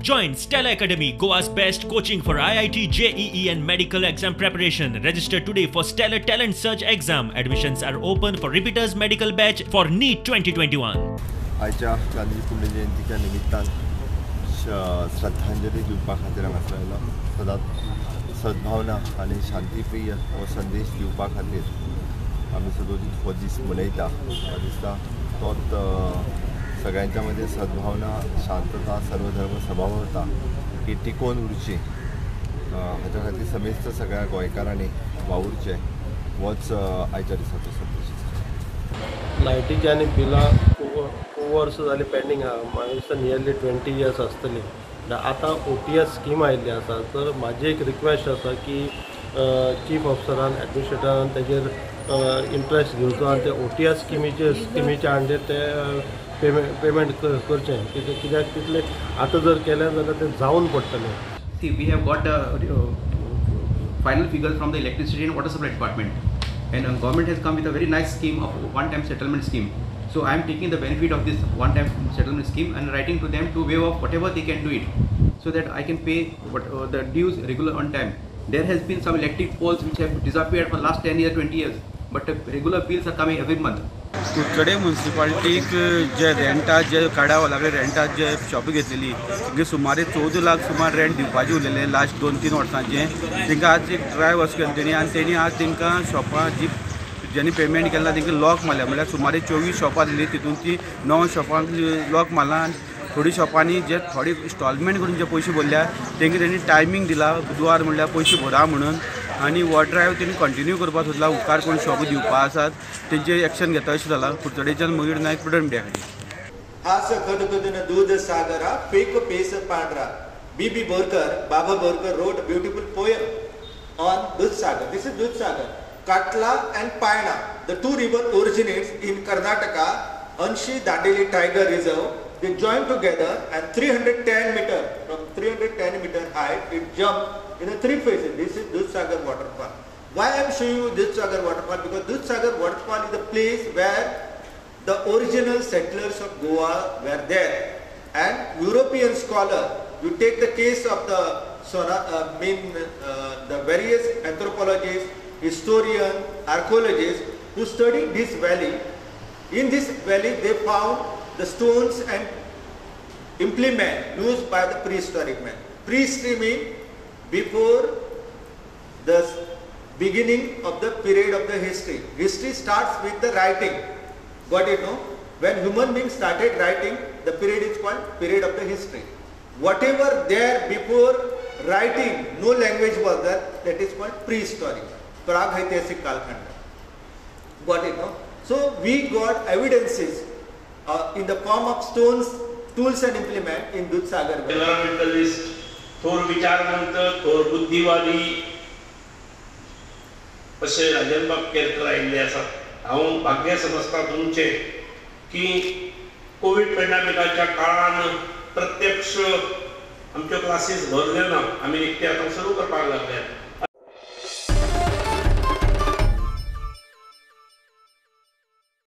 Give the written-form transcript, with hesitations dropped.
Join Stella Academy, Goa's best coaching for IIT, JEE and medical exam preparation. Register today for Stellar Talent Search exam. Admissions are open for repeaters medical batch for NEET 2021. आयच्या गांधी पुण्यजयंतीच्या निमित्तान श्रद्धांजली दिवपा खातीर हांगासर आयला. सदांच सद्भावना आनी शांतीप्रिय हो संदेश दिवपा खातीर आमी सदोदीत हो दीस मनयता. म्हाका दिसता तोच सगळ्यांच्या मदीं सद्भावना, शांतता, सर्वधर्म सभावता ही टिकोवन उरची हाच्या खातीर समेस्त सगळ्या गोंयकारांनी वावुरचें होच आयच्या दिसाचो संदेश. लायटीची आनी बिलां खूब वर्सां जालीं पेंडींग आहा. म्हाका दिसता नियरली 20 इयर्स आसतली. आतां OTS scheme आयिल्ली आसा, तर म्हाजी एक रिक्वेस्ट आसा की चीफ ऑफिसरान, एडमिनिस्ट्रेटरान तेजेर इंट्रस्ट घेवचो आनी ते OTS स्किमीच्या अंडर ते पेमेंट करचें. कित्याक तितलें आतां जर केलें जाल्यार तें जावन पडटलें. See, we have got the final figures from the electricity and water supply department, and government has come with a very nice scheme of one-time settlement scheme. So I am taking the benefit of this one-time settlement scheme and writing to them to waive off whatever they can do it, so that I can pay what the dues regular on time. There has been some electric poles which have disappeared for last 10 years, 20 years, but the regular bills are coming every month. Curchorem मुन्सिपाल्टीक J rent a जे काडा लागले rent a जे शॉपां घेतलेली तेंगे सुमारे 14 लाख सुमार rent दिवपाचें उरलेलें last 2-3 वर्सांचें. तेंकां आज एक ड्रायव अशें केलें तेणी आनी तेणी आज तेंकां शॉपां जी ज्यांनी पेमेंट केला तेंकां लॉक मारल्या. म्हणल्यार सुमारे 24 शॉपां दिली, तितून ती 9 शॉपांक लॉक मारला आनी थोडी शॉपांनी जे थोडे इन्स्टॉलमेंट करून जे पयशे भरल्या तेंकां तेणी टायमींग दिला बुधवार म्हणल्यार पयशे भरा म्हणून. आनी हो ड्रायव तेणी कंटिन्यू करपाक सोदला. मुखार कोण शॉप दिवपा आसात तेंचेर एक्शन घेता अशें जालां. कुडचडेच्यान मयूर नायक, प्रुडंट मिडिया खातीर. हास खदखदन दूध सागरा फेक पेस पांढरा. B B Borkar, Baba Borkar wrote beautiful poem on Dudhsagar. This is Dudhsagar. Katla and Payna, the two river originates in Karnataka, Anshi Dandeli Tiger Reserve. They join together and 310 meter, from 310 meter height, it jump in the three phases. This is Dudhsagar waterfall. Why I am showing you Dudhsagar waterfall? Because Dudhsagar waterfall is the place where the original settlers of Goa were there. And European scholar, you take the case of the the various anthropologists, historian, archaeologists who studied this valley. In this valley, they found the stones and implement used by the prehistoric man. Prehistory means before the beginning of the period of the history. History starts with the writing. Got it, no? When human beings started writing, the period is called period of the history. Whatever there before writing, no language was there, that is called prehistoric. Praghaitihasik Kalkhanda. Got it, no? So we got evidences in the form of stones, tools and implement in Dudhsagar. Environmentalist, थोर विचारवंत, थोर बुद्धिवादी अशें राजनबाब केरकर आयिल्ले आसात. हांव भाग्य समजता तुमचें की कोवीड पेंडेमिकाच्या काळान प्रत्यक्ष आमच्यो क्लासीस भरल्यो ना, आमी निकते आतां सुरू करपाक लागल्यात.